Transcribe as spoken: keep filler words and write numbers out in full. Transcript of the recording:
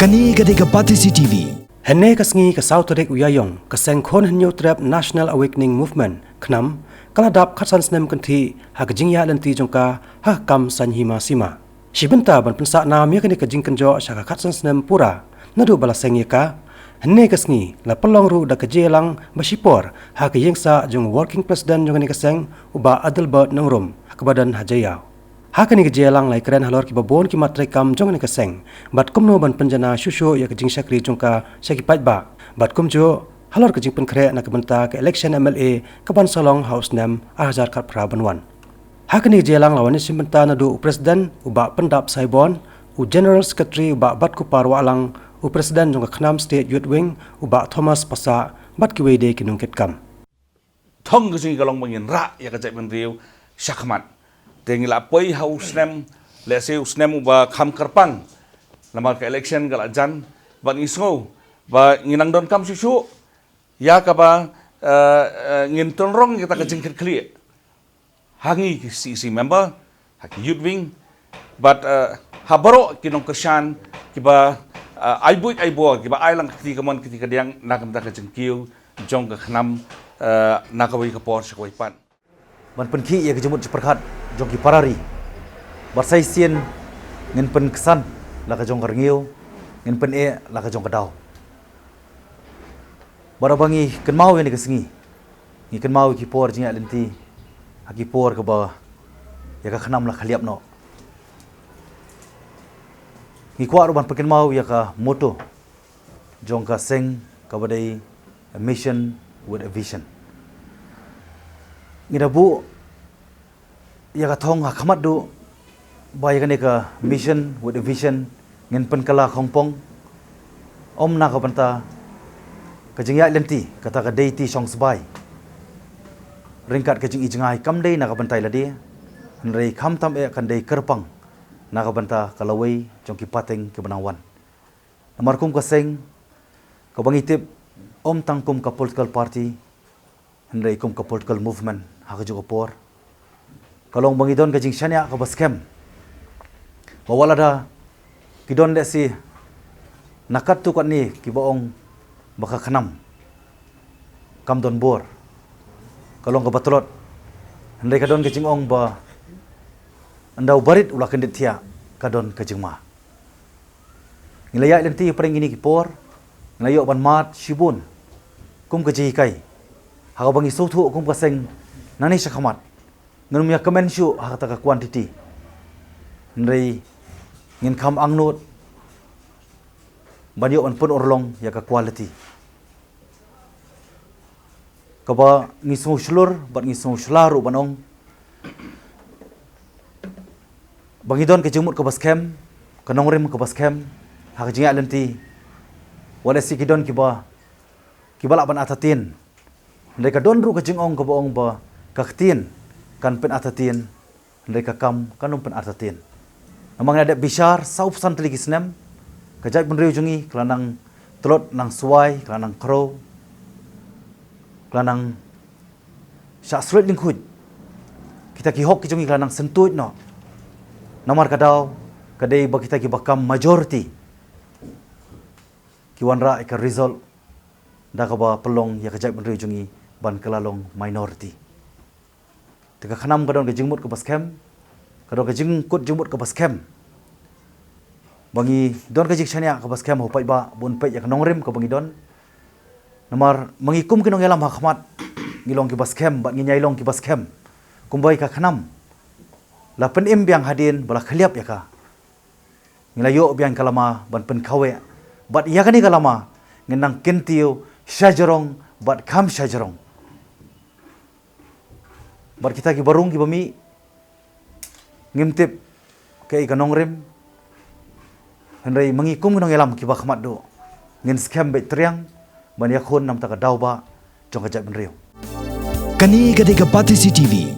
Kane ka dei ka Batesi T V. Hynne ka sngi ka saw tarik u Ïaïong, ka seng khun Hynñiewtrep National Awakening Movement, KHNAM, ka la dap khatsan snem kynthih ha ka jingïaid lynti jong ka ha ka kam saiñ hima sima. Shi bynta ban pynsah nam ïa kane ka jingkynjoh sha ka khatsan snem pura naduh ba la seng ïa ka, hynne ka sngi la pynlong ruh da ka jingïalang ba shipor ha ka ïingsah jong u Working President jong kane ka seng, u Bah Adelbert Nongrum, ha kaba don ha Jaïaw. Ha kane ka jingïalang la ïakren halor kiba bun ki mat treikam jong kane ka seng bad kumno ban pynjanai shuh shuh ïa ka jingshakri jong ka sha ki paidbah bad kumjuh halor ka jingpynkhreh na ka bynta ka election M L A kaban sa long ha u snem ar hajar khatphra ban wan. Ha kane ka jingïalang la wan ïashim bynta naduh u President u Bah Pyndap Saibon, u General Secretary u Bah Batkupar Wahlang, u President jong ka KHNAM State Youth Wing u Bah Thomas Passah bad kiwei de ki nongkitkam. Thong ka jong ngi ka long ba ngin rah ïa ka jaitbynriew shakhmat. Te ngi la poi ha u snem, lehse u snem uba kham kyrpang, namar ka election ka la jan, bad ngi sngew ba ngi nang donkam shuh shuh ïa kaba, eh, eh, ngin tynrong ïa kata ka jingkitkhlieh ha ngi ki C E C member, ha ki Youth Wing bad, eh, ha baroh ki nongkyrshan kiba, eh, ai buit ai bor, kiba ai lang ka kti kamon kti kadiang na ka bynta ka jingkiew jong ka KHNAM, eh, na kawei ka por sha kawei pat. Ban pynkhih ïa ka jingmut jingpyrkhat jong ki para ri bad sa shisien ngin pynksan la ka jong ka rngiew, ngin pyneh la ka jong ka daw. Bad haba ngi kynmaw ïa kane ka sngi, ngi kynmaw ïa ki por jingïaid lynti ha ki por kaba ïa ka KHNAM la khlieh noh. Ngi kwah ruh ban pynkynmaw ïa ka motto jong ka seng kaba dei a mission with a vision. Ngi da buh ïa ka thong ha khmat duh ba ïa kane ka mission with a vision ngin pynkylla khongpong. Ym na ka bynta ka jingïaid lynti kata ka dei ti shong sbai ryngkat ka jingijngai, kam dei na ka bynta ïa lade, hynrei khamtam eh kan dei kyrpang na ka bynta ka lawei jong ki pateng kiba nang wan. Namar kum ka seng kaba ngi tip, ym tang kum ka political party, hynrei kum ka political movement ha kajuh ka por, ka long ba ngi don ka jingshaniah kaba skhem ba wat lada ki don lehse na katto katne kiba ong ba ka KHNAM kam don bor, ka long kaba tlot, hynrei ka don ka jingong ba ynda u barit u la kyndit thiah ka don ka jingma. Ngi la ïaid lynti hapdeng kine ki por, ngi la ïoh ban mad shibun kum ka jinghikai. Ha kaba ngi sngewthuh kum ka seng nangne shakhmat, ngin ym ïa kmen shuh ha kata ka quantity, hynrei ngin kham angnud ban ïoh ban pynurlong ïa ka quality. Kaba ngi sngew shlur bad ngi sngew shla ruh ban ong ba ngi don ka jingmut kaba skhem, ka nongrim kaba skhem ha ka jingïaid lynti. Wat lehse ki don kiba, kiba lah ban artatien, hynrei ka don ruh ka jingong kaba ong ba ka ktien kan pynartatien, hynrei ka kam kan ym pynartatien. Namar ngi la dep bishar sawphew san tylli ki snem, ka jaitbynriew jong ngi ka la nang tlot nang swai, ka la nang khrew, ka la nang shah shlur lyngkhuid. Kita ki hok ki jong ngi ka la nang syntuid noh. Namar ka daw ka dei ba kita kiba kam majority ki wanrah ïa ka result da kaba pynlong ïa ka jaitbynriew jong ngi ban kylla long minority. Te ka KHNAM ka don ka jingmut kaba skhem, ka don ka jingkut jingmut kaba skhem ba ngi don ka jingshaniah kaba skhem ha u paidbah, bun peit ïa ka nongrim kaba ngi don. Namar ma ngi kum ki nongïalam ha khmat ngi long kiba skhem bad ngin ïai long kiba skhem. Kumba ïa ka KHNAM la pynim biang hadien ba la khlieh ïa ka, ngi la ïoh biang ka lama ban pynkhawiah. Bad ïa kane ka lama ngin nang kyntiew shajrong bad kham shajrong. Bad kita kiba rung kiba mih, ngim tip kaei ka nongrim, hynrei ma ngi kum ki nongïalam kiba khmat duh ngin skhem beit triang ban ïakhun namar ka daw ba jong ka jaitbynriew. Kane ka dei ka Batesi T V.